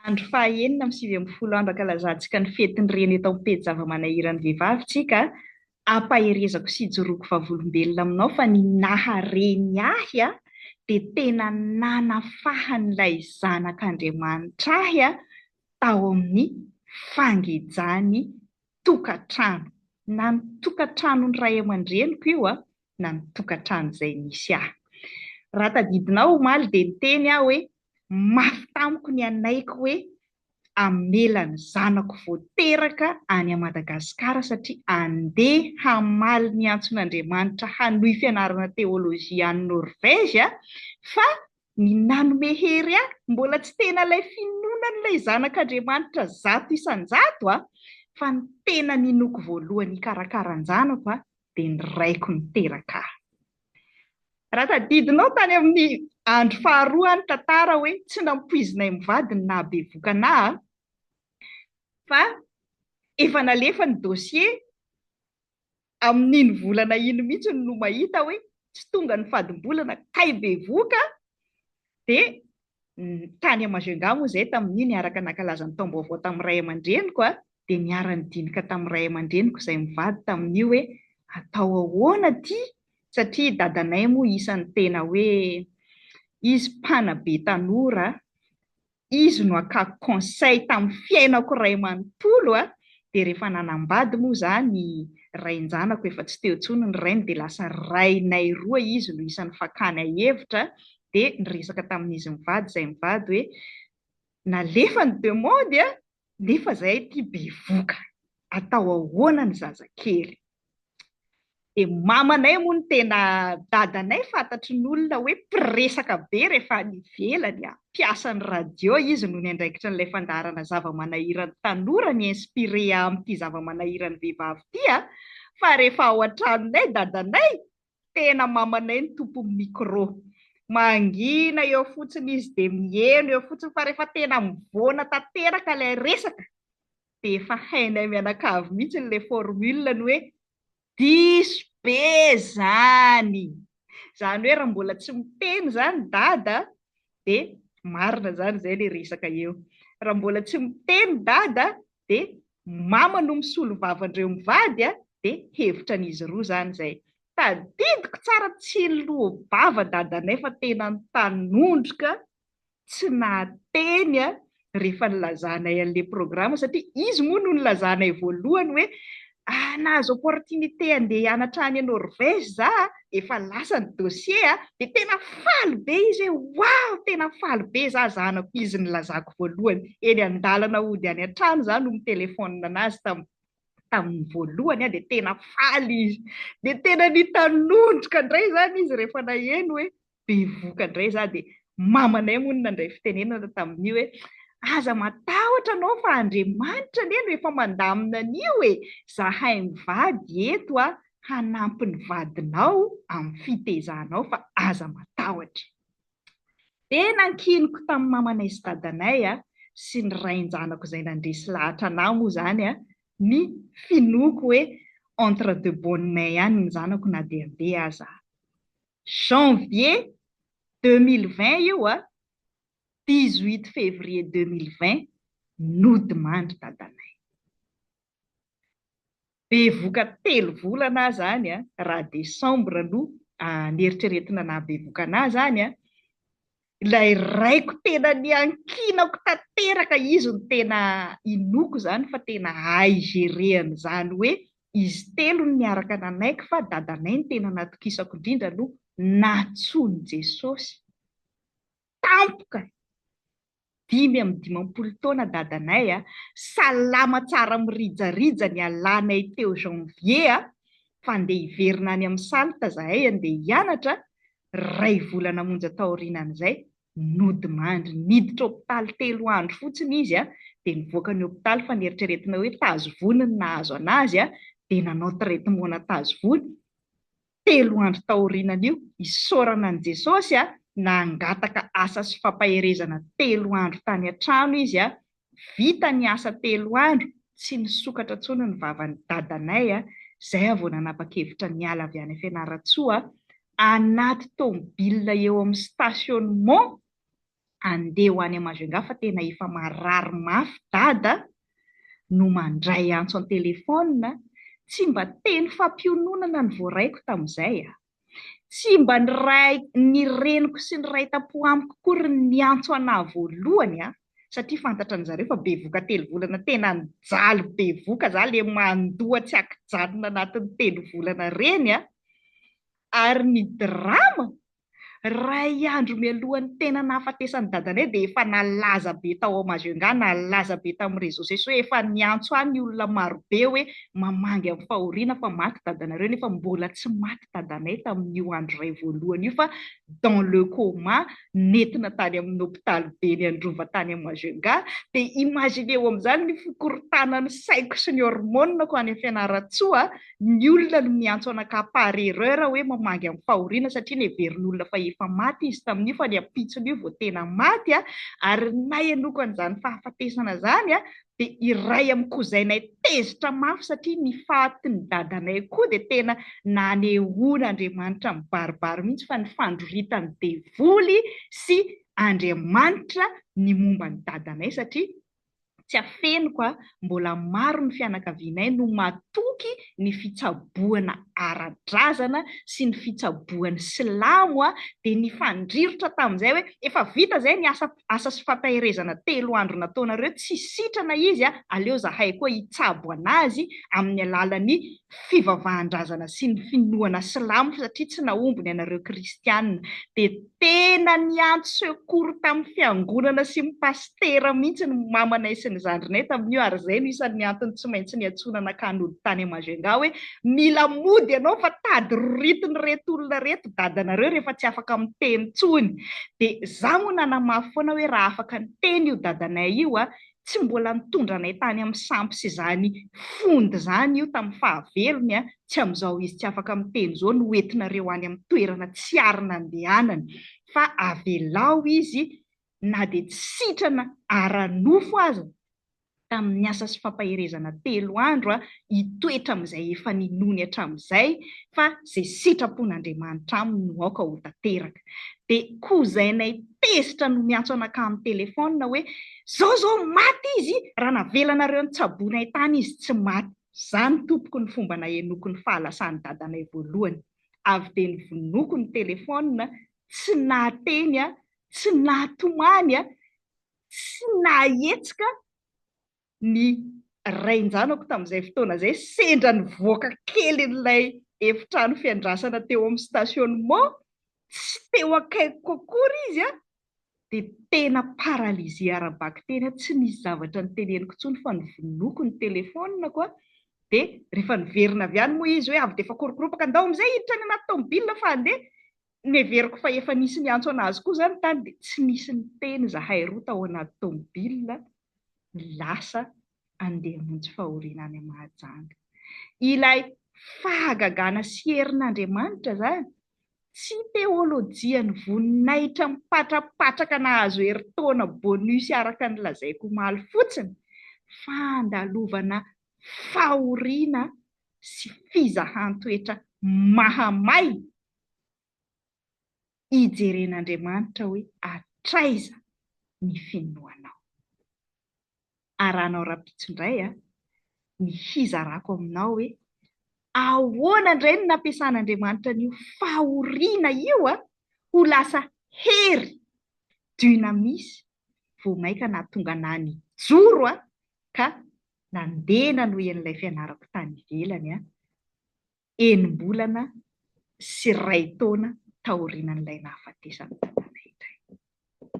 Andro faha-enina amin'ny 19 andro ankalazantsika ny fetin'ny reny eto amin'ny pejy zava-manahiran'ny vehivavy tsika, ampaherezako sy ijoroako vavolombelona aminao fa ny naha reny ahy dia tena nanafahan'ilay zanak'Andriamanitra ahy tao amin'ny fangejany tokantrano, na ny tokantranon'ny ray aman-dreniko io na ny tokantrano izay nisy ahy. Raha tadidinao omaly dia niteny aho hoe mafy tamiko ny hanaiky hoe hamela ny zanako vao teraka any Madagasikara satria andeha hamaly ny antson'Andriamanitra hanohy fianarana teolojia any Norvège fa ny nanome hery ahy mbola tsy tena ilay finoana an'ilay zanak'Andriamanitra 100% fa ny tena ninoako voalohany hikarakara an-janako dia ny raiko niteraka ahy. Raha tadidinao tany amin'ny andro faharoa ny tantara hoe tsy nampoizinay mivady ny nahabevoka anah fa efa nalefa ny dossier amin'iny volana iny mihitsy no mahita hoe tsy tonga ny fadimbolana kay bevoka dia tany Majunga moa izay tamin'io niaraka nankalaza ny taom-baovao tamin'ny ray aman-dreniko dia niara-nidinika tamin'ny ray aman-dreniko izay mivady tamin'io hoe atao ahoana ity satria dadanay moa isan'ny tena hoe izy mpanabe tanora izy no akako conseil tamin'ny fiainako iray manontolo a, dia rehefa nanambady moa za ny rain-janako efa tsy teo intsony ny rainy dia lasa rainay roa izy no isan'ny fakanay hevitra dia niresaka tamin'izy mivady izay mivady hoe nalefa ny demande a, nefa zahay ity bevoka, atao ahoana ny zazakely? Dia mamanay moa no tena dadanay fantatry ny olona hoe mpiresaka be rehefa any ivelany a, mpiasan'ny radio izy no niandraikitra an'ilay fandaharana zava-manahiran'ny tanora ni-inspirer ahy amin'ity zava-manahiran'ny vehivavy ity a, fa rehefa ao an-tranonay dadanay tena mamanay ny tompon'ny micro. Mangina eo fotsiny izy dia miheno eo fotsiny fa rehefa tena mivoana tanteraka ilay resaka dia efa hainay mianakavy mihitsy ilay formule ny hoe diso be zany. Izany hoe raha mbola tsy miteny izany dada dia marina izany izay ilay resaka eo. Raha mbola tsy miteny dada dia mama no misolo vava andreo mivady dia hevitra an'izy roa izany izay. Tadidiko tsara tsy niloa-bava dadanay fa tena nitanondrika tsy nahateny rehefa nilazanay an'ilay programme satria izy moa no nilazanay voalohany hoe ah, nahazo opportunité andeha hianatra any Norvège za, efa lasa ny dossier a, dia tena faly be izy hoe wow, tena faly be za zanako, izy nilazako voalohany, eny an-dalana hody any an-trano za no mi-téléphone anazy tam tamin'ny voalohany dia tena faly izy, dia tena nitanondrika indray izany izy rehefa naheno hoe bevoka indray za dia mamanay moa no nandray fitenenana tamin'io hoe aza matahotra anao fa Andriamanitra anie no efa mandamina an'io e, zahay mivady eto a hanampy ny vadinao amin'ny fitezanao fa aza matahotra. Dia nankiniko tamin'ny mamanay sy dadanay a sy ny rain-janako izay nandresy lahatra anah moa izany a ny finoako hoe entre de bonnes mains ihany ny zanako na dia andeha aza aho. Janvier 2020 io a, 18 février 2020 nodimandry dadanay. Bevoka telo volana aho zany a, raha décembre no nieritreretina nahabevoka anah zany a, ilay raiko tena niankinako tanteraka izy no tena inoako izany fa tena hay gérer an'izany hoe izy telo no niaraka nanaiky fa dadanay no tena natokisako indrindra no nantsoin'i Jesosy tampoka 55 taona dadanay a, salama tsara mirijarija nialanay teo janvier a, fa andeha hiverina any amin'ny SALT zahay andeha hianatra, iray volana monja taorianan'izay nodimandry, niditra hopitaly telo andro fotsiny izy a, dia nivoaka ny hopitaly fa nieritreretina hoe tazo vony no nahazo anazy a, dia nanao traitement-na tazo vony, telo andro taorianan'io, isaorana an'i Jesosy a, nangataka asa sy fampaherezana telo andro tany an-trano izy a, vita ny asa telo andro, tsy nisokatra intsony ny vavan'i dadanay a, izay aho vao nanapa-kevitra niala avy any Fianarantsoa, anaty tomobile eo amin'ny stationnement. andeha ho any Majunga fa tena efa marary mafy dada no mandray antso an-telefaonina, tsy mba teny fampiononana no voaraiko tamin'izay a! Tsy mba ny ray, ny reniko sy ny ray tampo amiko akory no niantso anà voalohany a! Satria fantatra an-jareo fa bevoka telo volana tena nijaly bevoka za le mandoa tsy ankijanona anatin'ny telo volana reny a! Ary ny drama Iray andro mialohan'ny tena nahafatesan'i dadanay dia efa nalaza be tao Majunga, nalaza be tamin'ny réseaux sociaux, efa niantso ahy ny olona marobe hoe mamangy amin'ny fahoriana fa maty dadanareo nefa mbola tsy maty dadanay tamin'io andro iray voalohany io fa dans le coma nentina tany amin'ny hopitaly be ny Androva tany Majunga. Dia imaginez-o amin'izany ny fikorontanan'ny saiko sy ny hormones-ko any Fianarantsoa. Ny olona no miantso anakahy par erreur hoe mamangy amin'ny fahoriana satria neverin'olona fa efa maty izy tamin'io fa ny ampitson'io vao tena maty ary ny nahenoako an'izany fahafatesana izany dia iray amin'ny cousin-nay tezitra mafy satria ny fatin'ny dadanay koa dia tena nanehoan'Andriamanitra mibaribary mihitsy fa ny fandroritan'ny devoly sy Andriamanitra ny momba ny dadanay satria Tsy afeniko a, mbola maro ny fianakavianay no matoky ny fitsaboana ara-drazana sy ny fitsaboan'ny silamo a, dia nifandrirotra tamin'izay hoe efa vita izay ny asa asa sy fampaherezana telo andro nataonareo, tsy sitrana izy a, aleo zahay koa hitsabo anazy amin'ny alalan'ny fivavahan-drazana sy ny finoana silamo satria tsy nahomby ny anareo kristiana. Dia tena niantso secours tamin'ny fiangonana sy ny pasitera mihitsy ny mamanay sy ny zandrinay tamin'io ary izay no isan'ny antony tsy maintsy niantsoana nankany hody tany Majunga hoe mila mody ianao fa tady roritin'ireto olona ireto dadanareo rehefa tsy afaka miteny intsony. Dia za moa nanamafy foana hoe raha afaka niteny io dadanay io Tsy mbola nitondra anay tany amin'ny sampy sy izany fonda izany io tamin'ny fahavelony a, tsy amin'izao izy tsy afaka miteny izao no hoentinareo any amin'ny toerana tsy ary nandehanany fa avelao izy na dia tsy sitrana ara-nofo aza tamin'ny asa sy fampaherezana telo andro a, hitoetra amin'izay efa ninoany hatramin'izay fa izay sitrapon'Andriamanitra aminy no aoka ho tanteraka. Dia cousin-nay tezitra no miantso anakahy amin'ny téléphone hoe zao zao maty izy raha navelanareo nitsaboinay tany izy tsy maty. Zany tompoko ny fomba nahenoako ny fahalasan'i dadanay voalohany. Avy dia novonoiko ny téléphone, tsy nahateny aho, tsy nahatomany aho, tsy nahahetsika ny rain-janako tamin'izay fotoana izay, sendra nivoaka kely an'ilay efitrano fiandrasana teo amin'ny stationnement, tsy teo akaikiko akory izy an, dia tena paralysé ara-bakiteny aho, tsy nisy zavatra noteneniko intsony fa novonoiko ny telefaoniko an, dia rehefa niverina avy any moa izy hoe avy dia efa korokorompaka, ndao amin'izay hiditra any anaty tomobile fa handeha, neveriko fa efa nisy niantso an'azy koa izany tany dia tsy nisy niteny izahay roa tao anaty tomobile, lasa andeha hamonjy fahoriana any Mahajanga. Ilay fahagagana sy herin'Andriamanitra izany, tsy teolojian'ny voninahitra mipatrapatraka nahazo herintaona bonus araka ny lazaiko omaly fotsiny, fandalovana fahoriana sy fizahan-toetra mahamay hijeren'Andriamanitra hoe hatraiza ny finoanao. Arahanao rahampitso indray ny hizarako aminao hoe ahoana indray no nampiasan'Andriamanitra an'io fahoriana io ho lasa hery, dynamis, vao mainka nahatonga anà nijoro ka nandeha nanohy an'ilay fianarako tany ivelany enim-bolana sy iray taona taorianan'ilay nahafatesan'i Dada.